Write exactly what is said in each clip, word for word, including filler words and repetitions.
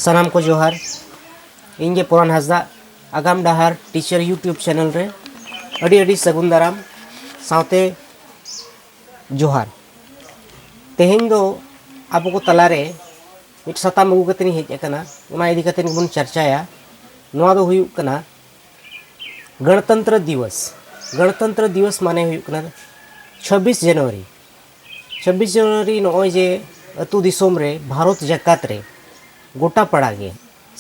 ᱥᱟᱱᱟᱢ ᱠᱚ ᱡᱚᱦᱟᱨ᱾ ᱤᱧ ᱜᱮ ᱯᱚᱨᱟᱱ ᱦᱟᱸᱥᱫᱟ, ᱟᱜᱟᱢ ᱰᱟᱦᱟᱨ ᱴᱤᱪᱟᱨ YouTube ᱪᱮᱱᱮᱞ ᱨᱮ ᱟᱹᱰᱤ ᱟᱹᱰᱤ ᱥᱟᱹᱜᱩᱱ ᱫᱟᱨᱟᱢ ᱥᱟᱶᱛᱮ ᱡᱚᱦᱟᱨ᱾ ᱛᱮᱦᱮᱧ ᱫᱚ ᱟᱵᱚ ᱠᱚ ᱛᱟᱞᱟᱨᱮ ᱢᱤᱫ ᱥᱟᱛᱟᱢ ᱟᱹᱜᱩ ᱠᱟᱛᱮ ᱤᱧ ᱦᱮᱡ ᱟᱠᱟᱱᱟ, ᱚᱱᱟ ᱤᱫᱤ ᱠᱟᱛᱮ ᱜᱮᱵᱚᱱ ᱪᱟᱨᱪᱟᱭᱟ᱾ ᱱᱚᱣᱟ ᱫᱚ ᱦᱩᱭᱩᱜ ᱠᱟᱱᱟ ᱜᱚᱬᱛᱚᱱᱛᱨᱚ ᱫᱤᱵᱚᱥ᱾ ᱜᱚᱬᱛᱚᱱᱛᱨᱚ ᱫᱤᱵᱚᱥ ᱢᱟᱱᱮ ᱦᱩᱭᱩᱜ ᱠᱟᱱᱟ ᱪᱷᱟᱵᱵᱤᱥ ᱡᱟᱱᱩᱣᱟᱨᱤ᱾ ᱪᱷᱟᱵᱵᱤᱥ ᱡᱟᱱᱩᱣᱟᱨᱤ ᱱᱚᱜᱼᱚᱭ ᱡᱮ ᱟᱹᱛᱩ ᱫᱤᱥᱚᱢ ᱨᱮ, ᱵᱷᱟᱨᱚᱛ ᱡᱟᱠᱟᱛ ᱨᱮ, ᱜᱚᱴᱟ ᱯᱟᱲᱟ ᱜᱮ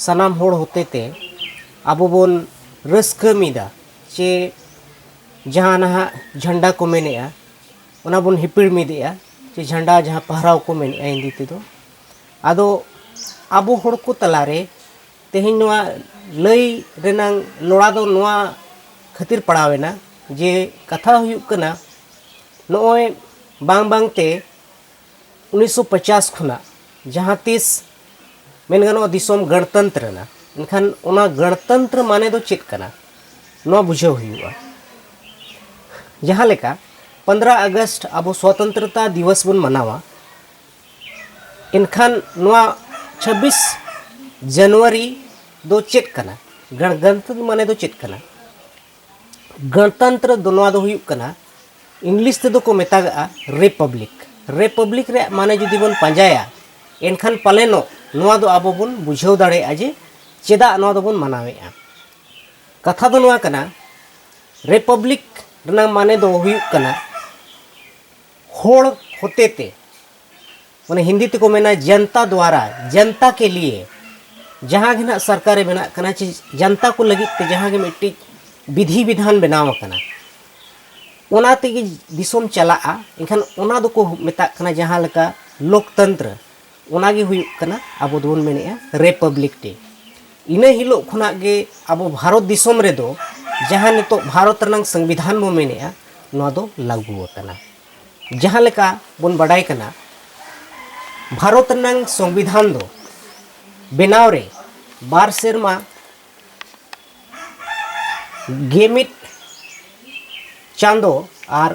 ᱥᱟᱱᱟᱢ ᱦᱚᱲ ᱦᱚᱛᱮ ᱛᱮ ᱟᱵᱚ ᱵᱚᱱ ᱨᱟᱹᱥᱠᱟᱹ ᱢᱤᱫᱟ, ᱪᱮ ᱡᱟᱦᱟᱸ ᱱᱟᱦᱟᱜ ᱡᱷᱟᱱᱰᱟ ᱠᱚ ᱢᱮᱱᱮᱜᱼᱟ, ᱚᱱᱟ ᱵᱚᱱ ᱦᱤᱯᱤᱲ ᱢᱤᱫᱮᱜᱼᱟ, ᱪᱮ ᱡᱷᱟᱱᱰᱟ ᱡᱟᱦᱟᱸ ᱯᱟᱦᱨᱟᱣ ᱠᱚ ᱢᱮᱱᱮᱜᱼᱟ ᱦᱤᱱᱫᱤ ᱛᱮᱫᱚ᱾ ᱟᱫᱚ ᱟᱵᱚ ᱦᱚᱲ ᱠᱚ ᱛᱟᱞᱟᱨᱮ ᱛᱮᱦᱮᱧ ᱱᱚᱣᱟ ᱞᱟᱹᱭ ᱨᱮᱱᱟᱝ ᱞᱚᱲᱟ ᱫᱚ ᱱᱚᱣᱟ ᱠᱷᱟᱹᱛᱤᱨ ᱯᱟᱲᱟᱣᱮᱱᱟ ᱡᱮ ᱠᱟᱛᱷᱟ ᱦᱩᱭᱩᱜ ᱠᱟᱱᱟ, ᱱᱚᱜᱼᱚᱭ ᱵᱟᱝ ᱵᱟᱝᱛᱮ ᱩᱱᱤᱥᱥᱚ ᱯᱚᱪᱟᱥ ᱠᱷᱚᱱᱟᱜ ᱡᱟᱦᱟᱸ ᱛᱤᱥ ᱢᱮᱱ ᱜᱟᱱᱚᱜᱼᱟ ᱫᱤᱥᱚᱢ ᱜᱚᱬᱛᱚᱱᱛᱨᱚ ᱮᱱᱟ, ᱮᱱᱠᱷᱟᱱ ᱚᱱᱟ ᱜᱚᱬᱛᱚᱱᱛᱨᱚ ᱢᱟᱱᱮ ᱫᱚ ᱪᱮᱫ ᱠᱟᱱᱟ, ᱱᱚᱣᱟ ᱵᱩᱡᱷᱟᱹᱣ ᱦᱩᱭᱩᱜᱼᱟ᱾ ᱡᱟᱦᱟᱸ ᱞᱮᱠᱟ ᱯᱚᱱᱫᱽᱨᱚ ᱟᱜᱚᱥᱴ ᱟᱵᱚ ᱥᱣᱟᱛᱚᱱᱛᱨᱚᱛᱟ ᱫᱤᱵᱚᱥ ᱵᱚᱱ ᱢᱟᱱᱟᱣᱟ, ᱮᱱᱠᱷᱟᱱ ᱱᱚᱣᱟ ᱪᱷᱟᱵᱵᱤᱥ ᱡᱟᱱᱩᱣᱟᱨᱤ ᱫᱚ ᱪᱮᱫ ᱠᱟᱱᱟ? ᱜᱚᱬ-, ᱜᱚᱬᱛᱚᱱᱛᱨᱚ ᱢᱟᱱᱮ ᱫᱚ ᱪᱮᱫ ᱠᱟᱱᱟ? ᱜᱚᱬᱛᱚᱱᱛᱨᱚ ᱫᱚ, ᱱᱚᱣᱟ ᱫᱚ ᱦᱩᱭᱩᱜ ᱠᱟᱱᱟ, ᱤᱝᱞᱤᱥ ᱛᱮᱫᱚ ᱠᱚ ᱢᱮᱛᱟᱜᱟᱜᱼᱟ ᱨᱤᱯᱟᱵᱽᱞᱤᱠ᱾ ᱨᱤᱯᱟᱵᱽᱞᱤᱠ ᱨᱮᱭᱟᱜ ᱢᱟᱱᱮ ᱡᱩᱫᱤ ᱵᱚᱱ ᱯᱟᱸᱡᱟᱭᱟ, ᱮᱱᱠᱷᱟᱱ ᱯᱟᱞᱮᱱᱚᱜ ᱱᱚᱣᱟ ᱫᱚ ᱟᱵᱚ ᱵᱚᱱ ᱵᱩᱡᱷᱟᱹᱣ ᱫᱟᱲᱮᱭᱟᱜᱼᱟ ᱡᱮ ᱪᱮᱫᱟᱜ ᱱᱚᱣᱟ ᱫᱚᱵᱚᱱ ᱢᱟᱱᱟᱣᱮᱫᱼᱟ᱾ ᱠᱟᱛᱷᱟ ᱫᱚ ᱱᱚᱣᱟ ᱠᱟᱱᱟ, ᱨᱤᱯᱟᱵᱽᱞᱤᱠ ᱨᱮᱱᱟᱜ ᱢᱟᱱᱮ ᱫᱚ ᱦᱩᱭᱩᱜ ᱠᱟᱱᱟ ᱦᱚᱲ ᱦᱚᱛᱮ ᱛᱮ, ᱢᱟᱱᱮ ᱦᱤᱱᱫᱤ ᱛᱮᱠᱚ ᱢᱮᱱᱟ ᱡᱚᱱᱛᱟ ᱫᱣᱟᱨᱟ, ᱡᱚᱱᱛᱟ ᱠᱮ ᱞᱤᱭᱮ᱾ ᱡᱟᱦᱟᱸ ᱜᱮ ᱱᱟᱦᱟᱜ ᱥᱚᱨᱠᱟᱨᱮ ᱵᱮᱱᱟᱜ ᱠᱟᱱᱟ, ᱪᱮ ᱡᱚᱱᱛᱟ ᱠᱚ ᱞᱟᱹᱜᱤᱫ ᱛᱮ ᱡᱟᱦᱟᱸ ᱜᱮ ᱢᱤᱫᱴᱤᱡ ᱵᱤᱫᱷᱤ ᱵᱤᱫᱷᱟᱱ ᱵᱮᱱᱟᱣ ᱟᱠᱟᱱᱟ, ᱚᱱᱟ ᱛᱮᱜᱮ ᱫᱤᱥᱚᱢ ᱪᱟᱞᱟᱜᱼᱟ, ᱮᱱᱠᱷᱟᱱ ᱚᱱᱟ ᱫᱚᱠᱚ ᱢᱮᱛᱟᱜ ᱠᱟᱱᱟ ᱡᱟᱦᱟᱸ ᱞᱮᱠᱟ ᱞᱳᱠᱛᱚᱱᱛᱨᱚ, ᱚᱱᱟ ᱜᱮ ᱦᱩᱭᱩᱜ ᱠᱟᱱᱟ ᱟᱵᱚ ᱫᱚᱵᱚᱱ ᱢᱮᱱᱮᱫᱼᱟ ᱨᱤᱯᱟᱵᱽᱞᱤᱠ ᱰᱮ᱾ ᱤᱱᱟᱹ ᱦᱤᱞᱳᱜ ᱠᱷᱚᱱᱟᱜ ᱜᱮ ᱟᱵᱚ ᱵᱷᱟᱨᱚᱛ ᱫᱤᱥᱚᱢ ᱨᱮᱫᱚ ᱡᱟᱦᱟᱸ ᱱᱤᱛᱚᱜ ᱵᱷᱟᱨᱚᱛ ᱨᱮᱱᱟᱝ ᱥᱚᱝᱵᱤᱫᱷᱟᱱ ᱵᱚ ᱢᱮᱱᱮᱫᱼᱟ, ᱱᱚᱣᱟ ᱫᱚ ᱞᱟᱹᱜᱩ ᱟᱠᱟᱱᱟ᱾ ᱡᱟᱦᱟᱸ ᱞᱮᱠᱟ ᱵᱚᱱ ᱵᱟᱰᱟᱭ ᱠᱟᱱᱟ, ᱵᱷᱟᱨᱚᱛ ᱨᱮᱱᱟᱝ ᱥᱚᱝᱵᱤᱫᱷᱟᱱ ᱫᱚ ᱵᱮᱱᱟᱣ ᱨᱮ ᱵᱟᱨ ᱥᱮᱨᱢᱟ, ᱜᱮᱢᱤᱫ ᱪᱟᱸᱫᱚ ᱟᱨ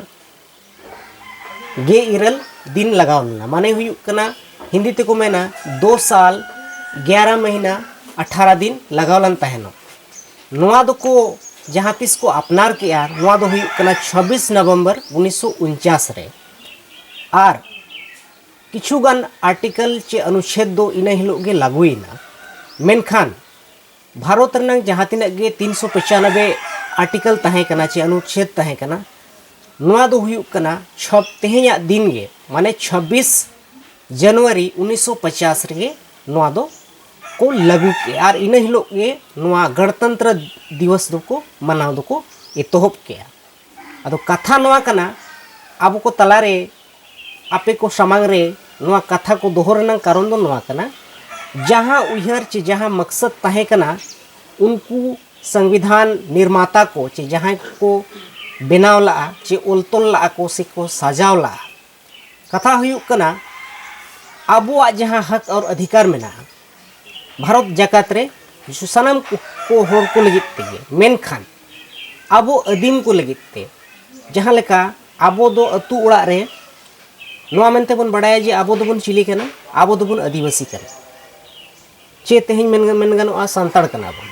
ᱜᱮ ᱤᱨᱟᱹᱞ ᱫᱤᱱ ᱞᱟᱜᱟᱣ ᱞᱮᱱᱟ᱾ ᱢᱟᱱᱮ ᱦᱩᱭᱩᱜ ᱠᱟᱱᱟ, ᱦᱤᱱᱫᱤ ᱛᱮᱠᱚ ᱢᱮᱱᱟ ᱫᱳ ᱥᱟᱞ ᱜᱮᱭᱟᱨᱟ ᱢᱟᱹᱦᱤᱱᱟ ᱟᱴᱷᱟᱨᱟ ᱫᱤᱱ ᱞᱟᱜᱟᱣ ᱞᱮᱱ ᱛᱟᱦᱮᱱᱚᱜ᱾ ᱱᱚᱣᱟ ᱫᱚᱠᱚ ᱡᱟᱦᱟᱸ ᱛᱤᱥ ᱠᱚ ᱟᱯᱱᱟᱨ ᱠᱮᱜᱼᱟ, ᱱᱚᱣᱟ ᱫᱚ ᱦᱩᱭᱩᱜ ᱠᱟᱱᱟ ᱪᱷᱟᱵᱵᱤᱥ ᱱᱚᱵᱷᱮᱢᱵᱚᱨ ᱩᱱᱤᱥᱥᱚ ᱩᱱᱪᱟᱥ ᱨᱮ᱾ ᱟᱨ ᱠᱤᱪᱷᱩ ᱜᱟᱱ ᱟᱨᱴᱤᱠᱮᱞ ᱪᱮ ᱚᱱᱩᱪᱷᱮᱫ ᱫᱚ ᱤᱱᱟᱹ ᱦᱤᱞᱳᱜ ᱜᱮ ᱞᱟᱹᱜᱩᱭᱮᱱᱟ᱾ ᱢᱮᱱᱠᱷᱟᱱ ᱵᱷᱟᱨᱚᱛ ᱨᱮᱱᱟᱜ ᱡᱟᱦᱟᱸ ᱛᱤᱱᱟᱹᱜ ᱜᱮ ᱛᱤᱱᱥᱚ ᱯᱚᱸᱪᱟᱱᱚᱵᱵᱳᱭ ᱟᱨᱴᱤᱠᱮᱞ ᱛᱟᱦᱮᱸ ᱠᱟᱱᱟ ᱪᱮ ᱚᱱᱩᱪᱷᱮᱫ ᱛᱟᱦᱮᱸ ᱠᱟᱱᱟ, ᱱᱚᱣᱟ ᱫᱚ ᱦᱩᱭᱩᱜ ᱠᱟᱱᱟ ᱪᱷᱚ ᱛᱮᱦᱮᱧᱟᱜ ᱫᱤᱱ ᱜᱮ, ᱢᱟᱱᱮ ᱪᱷᱟᱵᱵᱤᱥ ᱡᱟᱱᱩᱣᱟᱨᱤ ᱩᱱᱤᱥᱥᱚ ᱯᱚᱸᱪᱟᱥ ᱨᱮᱜᱮ ᱱᱚᱣᱟ ᱫᱚ ᱠᱚ ᱞᱟᱹᱜᱩ ᱠᱮᱜᱼᱟ᱾ ᱟᱨ ᱤᱱᱟᱹ ᱦᱤᱞᱳᱜ ᱜᱮ ᱱᱚᱣᱟ ᱜᱚᱬᱛᱚᱱᱛᱨᱚ ᱫᱤᱵᱚᱥ ᱫᱚᱠᱚ ᱢᱟᱱᱟᱣ ᱫᱚᱠᱚ ᱮᱛᱚᱦᱚᱵ ᱠᱮᱜᱼᱟ᱾ ᱟᱫᱚ ᱠᱟᱛᱷᱟ ᱱᱚᱣᱟ ᱠᱟᱱᱟ, ᱟᱵᱚ ᱠᱚ ᱛᱟᱞᱟᱨᱮ, ᱟᱯᱮ ᱠᱚ ᱥᱟᱢᱟᱝ ᱨᱮ ᱱᱚᱣᱟ ᱠᱟᱛᱷᱟ ᱠᱚ ᱫᱚᱦᱚ ᱨᱮᱱᱟᱜ ᱠᱟᱨᱚᱱ ᱫᱚ ᱱᱚᱣᱟ ᱠᱟᱱᱟ, ᱡᱟᱦᱟᱸ ᱩᱭᱦᱟᱹᱨ ᱪᱮ ᱡᱟᱦᱟᱸ ᱢᱚᱠᱥᱚᱫ ᱛᱟᱦᱮᱸ ᱠᱟᱱᱟ, ᱩᱱᱠᱩ ᱥᱚᱝᱵᱤᱫᱷᱟᱱ ᱱᱤᱨᱢᱟᱛᱟ ᱠᱚ ᱪᱮ ᱡᱟᱦᱟᱸᱭ ᱠᱚ ᱵᱮᱱᱟᱣ ᱞᱟᱜᱼᱟ ᱪᱮ ᱚᱞ ᱛᱚᱞ ᱞᱟᱜᱼᱟ ᱠᱚ ᱥᱮ ᱠᱚ ᱥᱟᱡᱟᱣ ᱞᱟᱜᱼᱟ, ᱠᱟᱛᱷᱟ ᱦᱩᱭᱩᱜ ᱠᱟᱱᱟ, ᱟᱵᱚᱣᱟᱜ ᱡᱟᱦᱟᱸ ᱦᱚᱠ ᱟᱨ ᱚᱫᱷᱤᱠᱟᱨ ᱢᱮᱱᱟᱜᱼᱟ ᱵᱷᱟᱨᱚᱛ ᱡᱟᱠᱟᱛ ᱨᱮ ᱥᱟᱱᱟᱢ ᱠᱚ, ᱠᱚ ᱦᱚᱲ ᱠᱚ ᱞᱟᱹᱜᱤᱫ ᱛᱮᱜᱮ, ᱢᱮᱱᱠᱷᱟᱱ ᱟᱵᱚ ᱟᱹᱫᱤᱢ ᱠᱚ ᱞᱟᱹᱜᱤᱫ ᱛᱮ, ᱡᱟᱦᱟᱸ ᱞᱮᱠᱟ ᱟᱵᱚ ᱫᱚ ᱟᱹᱛᱩ ᱚᱲᱟᱜ ᱨᱮ ᱱᱚᱣᱟ ᱢᱮᱱᱛᱮ ᱵᱚᱱ ᱵᱟᱲᱟᱭᱟ ᱡᱮ ᱟᱵᱚ ᱫᱚᱵᱚᱱ ᱪᱤᱞᱤ ᱠᱟᱱᱟ, ᱟᱵᱚ ᱫᱚᱵᱚᱱ ᱟᱹᱫᱤᱵᱟᱹᱥᱤ ᱠᱟᱱᱟ, ᱪᱮ ᱛᱮᱦᱮᱧ ᱢᱮᱱ, ᱢᱮᱱ ᱜᱟᱱᱚᱜᱼᱟ ᱥᱟᱱᱛᱟᱲ ᱠᱟᱱᱟ ᱵᱚᱱ᱾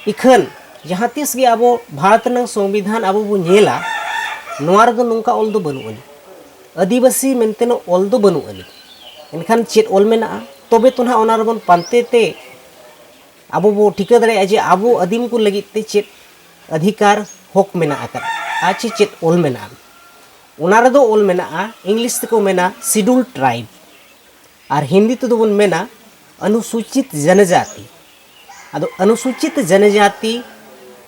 ᱤᱠᱷᱟᱹᱱ ᱡᱟᱦᱟᱸ ᱛᱤᱥ ᱜᱮ ᱟᱵᱚ ᱵᱷᱟᱨᱚᱛ ᱨᱮᱱᱟᱜ ᱥᱚᱝᱵᱤᱫᱷᱟᱱ ᱟᱵᱚ ᱵᱚᱱ ᱧᱮᱞᱟ, ᱱᱚᱣᱟ ᱨᱮᱫᱚ ᱱᱚᱝᱠᱟ ᱚᱞ ᱫᱚ ᱵᱟᱹᱱᱩᱜ ᱟᱹᱱᱤᱡ, ᱟᱹᱫᱤᱵᱟᱹᱥᱤ ᱢᱮᱱᱛᱮᱱᱟᱜ ᱚᱞ ᱫᱚ ᱵᱟᱹᱱᱩᱜ ᱟᱹᱱᱤᱡ᱾ ᱮᱱᱠᱷᱟᱱ ᱪᱮᱫ ᱚᱞ ᱢᱮᱱᱟᱜᱼᱟ? ᱛᱚᱵᱮ ᱛᱚ ᱱᱟᱦᱟᱜ ᱚᱱᱟ ᱨᱮᱵᱚᱱ ᱯᱟᱱᱛᱮ ᱛᱮ ᱟᱵᱚ ᱵᱚ ᱴᱷᱤᱠᱟᱹ ᱫᱟᱲᱮᱭᱟᱜᱼᱟ ᱡᱮ ᱟᱵᱚ ᱟᱹᱫᱤᱢ ᱠᱚ ᱞᱟᱹᱜᱤᱫ ᱛᱮ ᱪᱮᱫ ᱚᱫᱷᱤᱠᱟᱨ, ᱦᱚᱠ ᱢᱮᱱᱟᱜ ᱟᱠᱟᱫ ᱟᱨ ᱪᱮ ᱪᱮᱫ ᱚᱞ ᱢᱮᱱᱟᱜᱼᱟ᱾ ᱚᱱᱟ ᱨᱮᱫᱚ ᱚᱞ ᱢᱮᱱᱟᱜᱼᱟ, ᱤᱝᱞᱤᱥ ᱛᱮᱠᱚ ᱢᱮᱱᱟ ᱥᱤᱰᱩᱞ ᱴᱨᱟᱭᱤᱵᱽ, ᱟᱨ ᱦᱤᱱᱫᱤ ᱛᱮᱫᱚ ᱵᱚᱱ ᱢᱮᱱᱟ ᱚᱱᱩᱥᱩᱪᱤᱛ ᱡᱚᱱᱚᱡᱟᱛᱤ᱾ ᱟᱫᱚ ᱚᱱᱩᱥᱩᱪᱤᱛ ᱡᱚᱱᱚᱡᱟᱛᱤ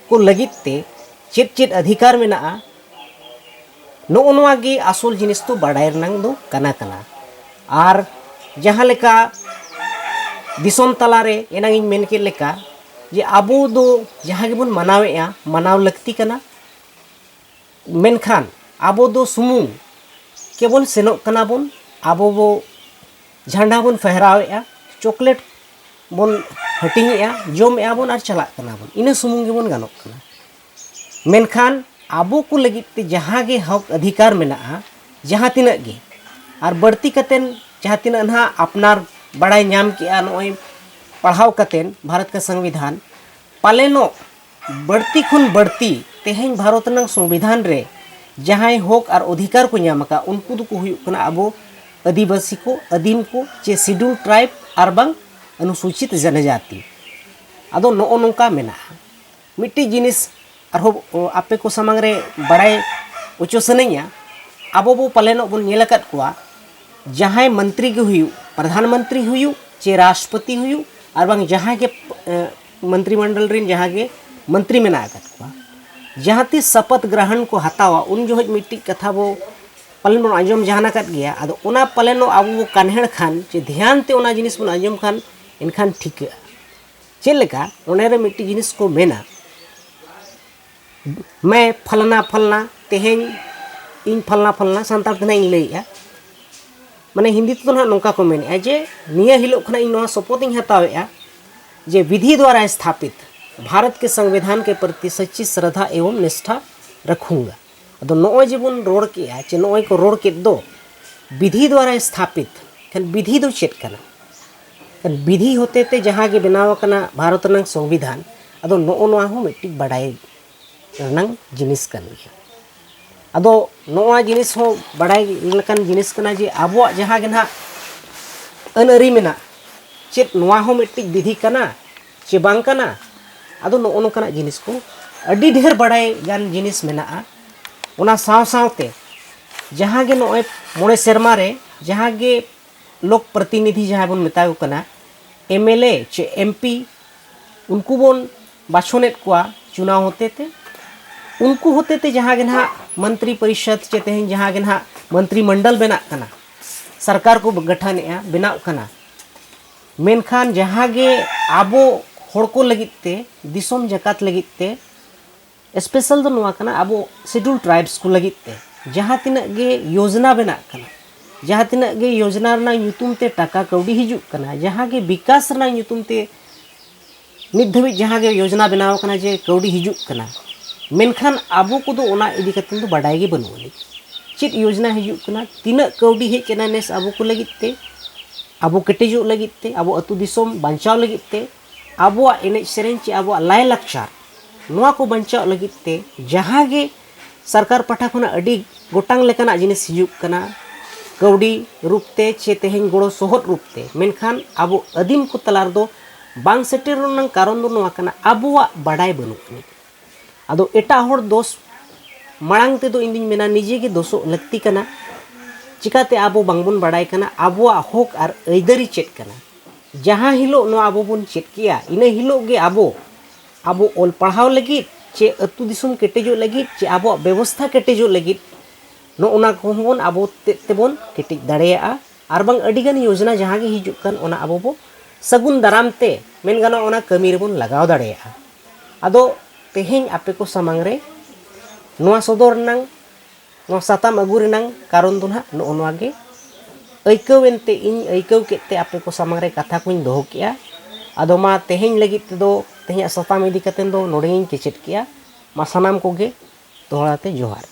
ᱠᱚ ᱞᱟᱹᱜᱤᱫ ᱛᱮ ᱪᱮᱫ ᱪᱮᱫ ᱚᱫᱷᱤᱠᱟᱨ ᱢᱮᱱᱟᱜᱼᱟ, ᱱᱚᱜᱼᱚ ᱱᱚᱣᱟ ᱜᱮ ᱟᱥᱚᱞ ᱡᱤᱱᱤᱥ ᱫᱚ ᱵᱟᱰᱟᱭ ᱨᱮᱱᱟᱜ ᱫᱚ ᱠᱟᱱᱟ ᱠᱟᱱᱟ᱾ ᱟᱨ ᱡᱟᱦᱟᱸ ᱞᱮᱠᱟ ᱫᱤᱥᱚᱢ ᱛᱟᱞᱟᱨᱮ ᱮᱱᱟᱝ ᱤᱧ ᱢᱮᱱ ᱠᱮᱫ ᱞᱮᱠᱟ ᱡᱮ ᱟᱵᱚ ᱫᱚ ᱡᱟᱦᱟᱸ ᱜᱮᱵᱚᱱ ᱢᱟᱱᱟᱣᱮᱫᱼᱟ, ᱢᱟᱱᱟᱣ ᱞᱟᱹᱠᱛᱤ ᱠᱟᱱᱟ, ᱢᱮᱱᱠᱷᱟᱱ ᱟᱵᱚ ᱫᱚ ᱥᱩᱢᱩᱝ ᱠᱮᱵᱚᱞ ᱥᱮᱱᱚᱜ ᱠᱟᱱᱟ ᱵᱚᱱ, ᱟᱵᱚ ᱵᱚ ᱡᱷᱟᱱᱰᱟ ᱵᱚᱱ ᱯᱷᱮᱦᱨᱟᱣᱮᱫᱼᱟ, ᱪᱚᱠᱞᱮᱴ ᱵᱚᱱ ᱦᱟᱹᱴᱤᱧᱮᱫᱼᱟ, ᱡᱚᱢᱮᱫᱼᱟ ᱵᱚᱱ ᱟᱨ ᱪᱟᱞᱟᱜ ᱠᱟᱱᱟ ᱵᱚᱱ, ᱤᱱᱟᱹ ᱥᱩᱢᱩᱝ ᱜᱮᱵᱚᱱ ᱜᱟᱱᱚᱜ ᱠᱟᱱᱟ᱾ ᱢᱮᱱᱠᱷᱟᱱ ᱟᱵᱚ ᱠᱚ ᱞᱟᱹᱜᱤᱫ ᱛᱮ ᱡᱟᱦᱟᱸ ᱜᱮ ᱦᱚᱠ ᱚᱫᱷᱤᱠᱟᱨ ᱢᱮᱱᱟᱜᱼᱟ, ᱡᱟᱦᱟᱸ ᱛᱤᱱᱟᱹᱜ ᱜᱮ, ᱟᱨ ᱵᱟᱹᱲᱛᱤ ᱠᱟᱛᱮᱱ ᱡᱟᱦᱟᱸ ᱛᱤᱱᱟᱹᱜ ᱱᱟᱦᱟᱜ ᱟᱯᱱᱟᱨ ᱵᱟᱲᱟᱭ ᱧᱟᱢ ᱠᱮᱜᱼᱟ, ᱱᱚᱜᱼᱚᱭ ᱯᱟᱲᱦᱟᱣ ᱠᱟᱛᱮᱱ ᱵᱷᱟᱨᱚᱛ ᱠᱟ ᱥᱚᱝᱵᱤᱫᱷᱟᱱ, ᱯᱟᱞᱮᱱᱚᱜ ᱵᱟᱹᱲᱛᱤ ᱠᱷᱚᱱ ᱵᱟᱹᱲᱛᱤ ᱛᱮᱦᱮᱧ ᱵᱷᱟᱨᱚᱛ ᱨᱮᱱᱟᱜ ᱥᱚᱝᱵᱤᱫᱷᱟᱱ ᱨᱮ ᱡᱟᱦᱟᱸᱭ ᱦᱚᱠ ᱟᱨ ᱚᱫᱷᱤᱠᱟᱨ ᱠᱚ ᱧᱟᱢ ᱟᱠᱟᱫ, ᱩᱱᱠᱩ ᱫᱚᱠᱚ ᱦᱩᱭᱩᱜ ᱠᱟᱱᱟ ᱟᱵᱚ ᱟᱹᱫᱤᱵᱟᱹᱥᱤ ᱠᱚ, ᱟᱹᱫᱤᱢ ᱠᱚ, ᱪᱮ ᱥᱤᱰᱩᱞ ᱴᱨᱟᱭᱤᱵᱽ ᱟᱨ ᱵᱟᱝ ᱚᱱᱩᱥᱩᱪᱤᱛ ᱡᱚᱱᱚᱡᱟᱛᱤ᱾ ᱟᱫᱚ ᱱᱚᱜᱼᱚ ᱱᱚᱝᱠᱟ ᱢᱮᱱᱟᱜᱼᱟ᱾ ᱢᱤᱫᱴᱤᱡ ᱡᱤᱱᱤᱥ ᱟᱨᱦᱚᱸ ᱟᱯᱮ ᱠᱚ ᱥᱟᱢᱟᱝ ᱨᱮ ᱵᱟᱲᱟᱭ ᱦᱚᱪᱚ ᱥᱟᱱᱟᱧᱟ, ᱟᱵᱚ ᱵᱚ ᱯᱟᱞᱮᱱᱚᱜ ᱵᱚᱱ ᱧᱮᱞ ᱟᱠᱟᱫ ᱠᱚᱣᱟ, ᱡᱟᱦᱟᱸᱭ ᱢᱚᱱᱛᱨᱤ ᱜᱮ ᱦᱩᱭᱩᱜ, ᱯᱨᱚᱫᱷᱟᱱ ᱢᱚᱱᱛᱨᱤ ᱦᱩᱭᱩᱜ, ᱪᱮ ᱨᱟᱥᱴᱨᱚᱯᱚᱛᱤ ᱦᱩᱭᱩᱜ, ᱟᱨ ᱵᱟᱝ ᱡᱟᱦᱟᱸᱭ ᱜᱮ, ᱮ, ᱢᱚᱱᱛᱨᱤ ᱢᱚᱱᱰᱚᱞ ᱨᱮᱱ ᱡᱟᱦᱟᱸ ᱜᱮ ᱢᱚᱱᱛᱨᱤ ᱢᱮᱱᱟᱜ ᱟᱠᱟᱫ ᱠᱚᱣᱟ, ᱡᱟᱦᱟᱸ ᱛᱤᱥ ᱥᱚᱯᱚᱛ ᱜᱨᱚᱦᱚᱱ ᱠᱚ ᱦᱟᱛᱟᱣᱟ, ᱩᱱ ᱡᱚᱠᱷᱚᱱ ᱢᱤᱫᱴᱤᱡ ᱠᱟᱛᱷᱟ ᱵᱚ ᱯᱟᱞᱮᱱ ᱵᱚᱱ ᱟᱸᱡᱚᱢ ᱡᱟᱦᱟᱱ ᱟᱠᱟᱫ ᱜᱮᱭᱟ᱾ ᱟᱫᱚ ᱚᱱᱟ ᱯᱟᱞᱮᱱᱚᱜ ᱟᱵᱚ ᱵᱚ ᱠᱟᱱᱦᱮᱲ ᱠᱷᱟᱱ, ᱪᱮ ᱫᱷᱮᱭᱟᱱ ᱛᱮ ᱚᱱᱟ ᱡᱤᱱᱤᱥ ᱵᱚᱱ ᱟᱸᱡᱚᱢ ᱠᱷᱟᱱ, ᱮᱱᱠᱷᱟᱱ ᱴᱷᱤᱠᱟᱹᱜᱼᱟ᱾ ᱪᱮᱫ ᱞᱮᱠᱟ ᱚᱱᱮ ᱨᱮ ᱢᱤᱫᱴᱤᱡ ᱡᱤᱱᱤᱥ ᱠᱚ ᱢᱮᱱᱟ, ᱢᱮ ᱯᱷᱟᱞᱱᱟ ᱯᱷᱟᱞᱱᱟ, ᱛᱮᱦᱮᱧ ᱤᱧ ᱯᱷᱟᱞᱱᱟ ᱯᱷᱟᱞᱱᱟ, ᱥᱟᱱᱛᱟᱲ ᱛᱮ ᱱᱟᱦᱟᱜ ᱤᱧ ᱞᱟᱹᱭᱮᱜᱼᱟ, ᱢᱟᱱᱮ ᱦᱤᱱᱫᱤ ᱛᱮᱫᱚ ᱱᱟᱦᱟᱜ ᱱᱚᱝᱠᱟ ᱠᱚ ᱢᱮᱱᱮᱜᱼᱟ ᱡᱮ, ᱱᱤᱭᱟᱹ ᱦᱤᱞᱳᱜ ᱠᱷᱚᱱᱟᱜ ᱤᱧ ᱱᱚᱣᱟ ᱥᱚᱯᱚᱛ ᱤᱧ ᱦᱟᱛᱟᱣᱮᱜᱼᱟ ᱡᱮ ᱵᱤᱫᱷᱤ ᱫᱣᱟᱨᱟ ᱥᱛᱷᱟᱯᱤᱛ ᱵᱷᱟᱨᱚᱛ ᱠᱮ ᱥᱚᱝᱵᱤᱫᱷᱟᱱ ᱠᱮ ᱯᱨᱚᱛᱤ ᱥᱟᱪᱤ ᱥᱨᱚᱫᱷᱟ ᱮᱵᱚᱢ ᱱᱤᱥᱴᱷᱟ ᱨᱟᱠᱷᱩᱝᱜᱟ᱾ ᱟᱫᱚ ᱱᱚᱜᱼᱚᱭ ᱡᱮᱵᱚᱱ ᱨᱚᱲ ᱠᱮᱜᱼᱟ, ᱪᱮ ᱱᱚᱜᱼᱚᱭ ᱠᱚ ᱨᱚᱲ ᱠᱮᱫ ᱫᱚ, ᱵᱤᱫᱷᱤ ᱫᱣᱟᱨᱟ ᱥᱛᱷᱟᱯᱤᱛ, ᱠᱷᱟᱱ ᱵᱤᱫᱷᱤ ᱫᱚ ᱪᱮᱫ ᱠᱟᱱᱟ? ᱠᱷᱟᱱ ᱵᱤᱫᱷᱤ ᱦᱚᱛᱮ ᱛᱮ ᱡᱟᱦᱟᱸ ᱜᱮ ᱵᱮᱱᱟᱣ ᱟᱠᱟᱱᱟ ᱵᱷᱟᱨᱚᱛ ᱨᱮᱱᱟᱜ ᱥᱚᱝᱵᱤᱫᱷᱟᱱ, ᱟᱫᱚ ᱱᱚᱜᱼᱚ ᱱᱚᱣᱟ ᱦᱚᱸ ᱢᱤᱫᱴᱤᱡ ᱵᱟᱰᱟᱭ ᱨᱮᱱᱟᱝ ᱡᱤᱱᱤᱥ ᱠᱟᱱ ᱜᱮᱭᱟ᱾ ᱟᱫᱚ ᱱᱚᱣᱟ ᱡᱤᱱᱤᱥ ᱦᱚᱸ ᱵᱟᱰᱟᱭ ᱞᱮᱠᱟᱱ ᱡᱤᱱᱤᱥ ᱠᱟᱱᱟ ᱡᱮ ᱟᱵᱚᱣᱟᱜ ᱡᱟᱦᱟᱸ ᱜᱮ ᱱᱟᱦᱟᱜ ᱟᱹᱱ ᱟᱹᱨᱤ ᱢᱮᱱᱟᱜ, ᱪᱮᱫ ᱱᱚᱣᱟ ᱦᱚᱸ ᱢᱤᱫᱴᱤᱡ ᱵᱤᱫᱷᱤ ᱠᱟᱱᱟ ᱪᱮ ᱵᱟᱝ ᱠᱟᱱᱟ? ᱟᱫᱚ ᱱᱚᱜᱼᱚ ᱱᱚᱝᱠᱟᱱᱟᱜ ᱡᱤᱱᱤᱥ ᱠᱚ ᱟᱹᱰᱤ ᱰᱷᱮᱨ ᱵᱟᱰᱟᱭ ᱜᱟᱱ ᱡᱤᱱᱤᱥ ᱢᱮᱱᱟᱜᱼᱟ᱾ ᱚᱱᱟ ᱥᱟᱶ ᱥᱟᱶᱛᱮ ᱡᱟᱦᱟᱸ ᱜᱮ ᱱᱚᱜᱼᱚᱭ ᱢᱚᱬᱮ ᱥᱮᱨᱢᱟ ᱨᱮ ᱡᱟᱦᱟᱸ ᱜᱮ ᱞᱳᱠ ᱯᱨᱚᱛᱤᱱᱤᱫᱷᱤ ᱡᱟᱦᱟᱸᱭ ᱵᱚᱱ ᱢᱮᱛᱟ ᱠᱚ ᱠᱟᱱᱟ, ᱮᱢ ᱮᱞ ᱮ ᱪᱮ ᱮᱢ ᱯᱤ, ᱩᱱᱠᱩ ᱵᱚᱱ ᱵᱟᱪᱷᱚᱱᱮᱫ ᱠᱚᱣᱟ ᱪᱩᱱᱟᱣ ᱦᱚᱛᱮ ᱛᱮ᱾ ᱩᱱᱠᱩ ᱦᱚᱛᱮ ᱛᱮ ᱡᱟᱦᱟᱸ ᱜᱮ ᱱᱟᱦᱟᱜ ᱢᱚᱱᱛᱨᱤ ᱯᱚᱨᱤᱥᱚᱫᱽ ᱪᱮ ᱛᱮᱦᱮᱧ ᱡᱟᱦᱟᱸ ᱜᱮ ᱱᱟᱦᱟᱜ ᱢᱚᱱᱛᱨᱤ ᱢᱚᱱᱰᱚᱞ ᱵᱮᱱᱟᱜ ᱠᱟᱱᱟ, ᱥᱚᱨᱠᱟᱨ ᱠᱚ ᱜᱚᱴᱷᱚᱱᱮᱜᱼᱟ, ᱵᱮᱱᱟᱜ ᱠᱟᱱᱟ, ᱢᱮᱱᱠᱷᱟᱱ ᱡᱟᱦᱟᱸ ᱜᱮ ᱟᱵᱚ ᱦᱚᱲ ᱠᱚ ᱞᱟᱹᱜᱤᱫ ᱛᱮ, ᱫᱤᱥᱚᱢ ᱡᱟᱠᱟᱛ ᱞᱟᱹᱜᱤᱫ ᱛᱮ, ᱥᱯᱮᱥᱟᱞ ᱫᱚ ᱱᱚᱣᱟ ᱠᱟᱱᱟ, ᱟᱵᱚ ᱥᱤᱰᱩᱞ ᱴᱨᱟᱭᱤᱵᱽᱥ ᱠᱚ ᱞᱟᱹᱜᱤᱫ ᱛᱮ ᱡᱟᱦᱟᱸ ᱛᱤᱱᱟᱹᱜ ᱜᱮ ᱭᱳᱡᱽᱱᱟ ᱵᱮᱱᱟᱜ ᱠᱟᱱᱟ, ᱡᱟᱦᱟᱸ ᱛᱤᱱᱟᱹᱜ ᱜᱮ ᱭᱳᱡᱽᱱᱟ ᱨᱮᱱᱟᱜ ᱧᱩᱛᱩᱢ ᱛᱮ ᱴᱟᱠᱟ ᱠᱟᱹᱣᱰᱤ ᱦᱤᱡᱩᱜ ᱠᱟᱱᱟ, ᱡᱟᱦᱟᱸ ᱜᱮ ᱵᱤᱠᱟᱥ ᱨᱮᱱᱟᱜ ᱧᱩᱛᱩᱢ ᱛᱮ ᱱᱤᱛ ᱫᱷᱟᱹᱵᱤᱡ ᱡᱟᱦᱟᱸ ᱜᱮ ᱭᱳᱡᱽᱱᱟ ᱵᱮᱱᱟᱣ ᱠᱟᱱᱟ ᱡᱮ ᱠᱟᱹᱣᱰᱤ ᱦᱤᱡᱩᱜ ᱠᱟᱱᱟ, ᱢᱮᱱᱠᱷᱟᱱ ᱟᱵᱚ ᱠᱚᱫᱚ ᱚᱱᱟ ᱤᱫᱤ ᱠᱟᱛᱮ ᱫᱚ ᱵᱟᱰᱟᱭ ᱜᱮ ᱵᱟᱹᱱᱩᱜ ᱟᱹᱱᱤᱡ᱾ ᱪᱮᱫ ᱭᱳᱡᱽᱱᱟ ᱦᱤᱡᱩᱜ ᱠᱟᱱᱟ, ᱛᱤᱱᱟᱹᱜ ᱠᱟᱹᱣᱰᱤ ᱦᱮᱡ ᱠᱟᱱᱟ ᱱᱮᱥ ᱟᱵᱚ ᱠᱚ ᱞᱟᱹᱜᱤᱫ ᱛᱮ, ᱟᱵᱚ ᱠᱮᱴᱮᱡᱚᱜ ᱞᱟᱹᱜᱤᱫ ᱛᱮ, ᱟᱵᱚ ᱟᱹᱛᱩ ᱫᱤᱥᱚᱢ ᱵᱟᱧᱪᱟᱣ ᱞᱟᱹᱜᱤᱫ ᱛᱮ, ᱟᱵᱚᱣᱟᱜ ᱮᱱᱮᱡ ᱥᱮᱨᱮᱧ ᱪᱮ ᱟᱵᱚᱣᱟᱜ ᱞᱟᱭᱼᱞᱟᱠᱪᱟᱨ, ᱱᱚᱣᱟ ᱠᱚ ᱵᱟᱧᱪᱟᱣ ᱞᱟᱹᱜᱤᱫ ᱛᱮ ᱡᱟᱦᱟᱸ ᱜᱮ ᱥᱚᱨᱠᱟᱨ ᱯᱟᱦᱴᱟ ᱠᱷᱚᱱᱟᱜ ᱟᱹᱰᱤ ᱜᱚᱴᱟᱝ ᱞᱮᱠᱟᱱᱟᱜ ᱡᱤᱱᱤᱥ ᱦᱤᱡᱩᱜ ᱠᱟᱱᱟ, ᱠᱟᱹᱣᱰᱤ ᱨᱩᱯ ᱛᱮ ᱪᱮ ᱛᱮᱦᱮᱧ ᱜᱚᱲᱚ ᱥᱚᱦᱚᱫ ᱨᱩᱯ ᱛᱮ, ᱢᱮᱱᱠᱷᱟᱱ ᱟᱵᱚ ᱟᱹᱫᱤᱢ ᱠᱚ ᱛᱟᱞᱟ ᱨᱮᱫᱚ ᱵᱟᱝ ᱥᱮᱴᱮᱨ ᱨᱮᱱᱟᱜ ᱠᱟᱨᱚᱱ ᱫᱚ ᱱᱚᱣᱟ ᱠᱟᱱᱟ, ᱟᱵᱚᱣᱟᱜ ᱵᱟᱰᱟᱭ ᱵᱟᱹᱱᱩᱜ ᱟᱹᱱᱤᱡ᱾ ᱟᱫᱚ ᱮᱴᱟᱜ ᱦᱚᱲ ᱫᱳᱥ ᱢᱟᱲᱟᱝ ᱛᱮᱫᱚ ᱤᱧ ᱫᱩᱧ ᱢᱮᱱᱟ ᱱᱤᱡᱮ ᱜᱮ ᱫᱳᱥᱚᱜ ᱞᱟᱹᱠᱛᱤ ᱠᱟᱱᱟ᱾ ᱪᱤᱠᱟᱹᱛᱮ ᱟᱵᱚ ᱵᱟᱝᱵᱚᱱ ᱵᱟᱲᱟᱭ ᱠᱟᱱᱟ ᱟᱵᱚᱣᱟᱜ ᱦᱚᱠ ᱟᱨ ᱟᱹᱭᱫᱟᱹᱨᱤ ᱪᱮᱫ ᱠᱟᱱᱟ? ᱡᱟᱦᱟᱸ ᱦᱤᱞᱳᱜ ᱱᱚᱣᱟ ᱟᱵᱚ ᱵᱚᱱ ᱪᱮᱫ ᱠᱮᱜᱼᱟ, ᱤᱱᱟᱹ ᱦᱤᱞᱳᱜ ᱜᱮ ᱟᱵᱚ, ᱟᱵᱚ ᱚᱞ ᱯᱟᱲᱦᱟᱣ ᱞᱟᱹᱜᱤᱫ ᱪᱮ ᱟᱹᱛᱩ ᱫᱤᱥᱚᱢ ᱠᱮᱴᱮᱡᱚᱜ ᱞᱟᱹᱜᱤᱫ ᱪᱮ ᱟᱵᱚᱣᱟᱜ ᱵᱮᱵᱚᱥᱛᱷᱟ ᱠᱮᱴᱮᱡᱚᱜ ᱞᱟᱹᱜᱤᱫ ᱱᱚᱜᱼᱚ ᱱᱟ ᱠᱚᱦᱚᱸ ᱵᱚᱱ ᱟᱵᱚ ᱛᱮᱫ ᱛᱮᱵᱚᱱ ᱠᱮᱴᱮᱡ ᱫᱟᱲᱮᱭᱟᱜᱼᱟ᱾ ᱟᱨ ᱵᱟᱝ ᱟᱹᱰᱤᱜᱟᱱ ᱭᱳᱡᱽᱱᱟ ᱡᱟᱦᱟᱸ ᱜᱮ ᱦᱤᱡᱩᱜ ᱠᱟᱱ, ᱚᱱᱟ ᱟᱵᱚ ᱵᱚ ᱥᱟᱹᱜᱩᱱ ᱫᱟᱨᱟᱢ ᱛᱮ, ᱢᱮᱱ ᱜᱟᱱᱚᱜᱼᱟ, ᱚᱱᱟ ᱠᱟᱹᱢᱤ ᱨᱮᱵᱚᱱ ᱞᱟᱜᱟᱣ ᱫᱟᱲᱮᱭᱟᱜᱼᱟ᱾ ᱟᱫᱚ ᱛᱮᱦᱮᱧ ᱟᱯᱮ ᱠᱚ ᱥᱟᱢᱟᱝ ᱨᱮ ᱱᱚᱣᱟ ᱥᱚᱫᱚᱨ ᱨᱮᱱᱟᱝ, ᱱᱚᱣᱟ ᱥᱟᱛᱟᱢ ᱟᱹᱜᱩ ᱨᱮᱱᱟᱝ ᱠᱟᱨᱚᱱ ᱫᱚ ᱱᱟᱦᱟᱜ ᱱᱚᱜᱼᱚ ᱱᱚᱣᱟ ᱜᱮ᱾ ᱟᱹᱭᱠᱟᱹᱣ ᱮᱱᱛᱮ, ᱤᱧ ᱟᱹᱭᱠᱟᱹᱣ ᱠᱮᱫ ᱛᱮ ᱟᱯᱮ ᱠᱚ ᱥᱟᱢᱟᱝ ᱨᱮ ᱠᱟᱛᱷᱟ ᱠᱚᱧ ᱫᱚᱦᱚ ᱠᱮᱜᱼᱟ᱾ ᱟᱫᱚ ᱢᱟ ᱛᱮᱦᱮᱧ ᱞᱟᱹᱜᱤᱫ ᱛᱮᱫᱚ, ᱛᱮᱦᱮᱧᱟᱜ ᱥᱟᱛᱟᱢ ᱤᱫᱤ ᱠᱟᱛᱮ ᱫᱚ ᱱᱚᱰᱮ ᱜᱤᱧ ᱠᱮᱪᱮᱫ ᱠᱮᱜᱼᱟ᱾ ᱢᱟ ᱥᱟᱱᱟᱢ ᱠᱚᱜᱮ ᱫᱚᱦᱲᱟ ᱛᱮ ᱡᱚᱦᱟᱨ᱾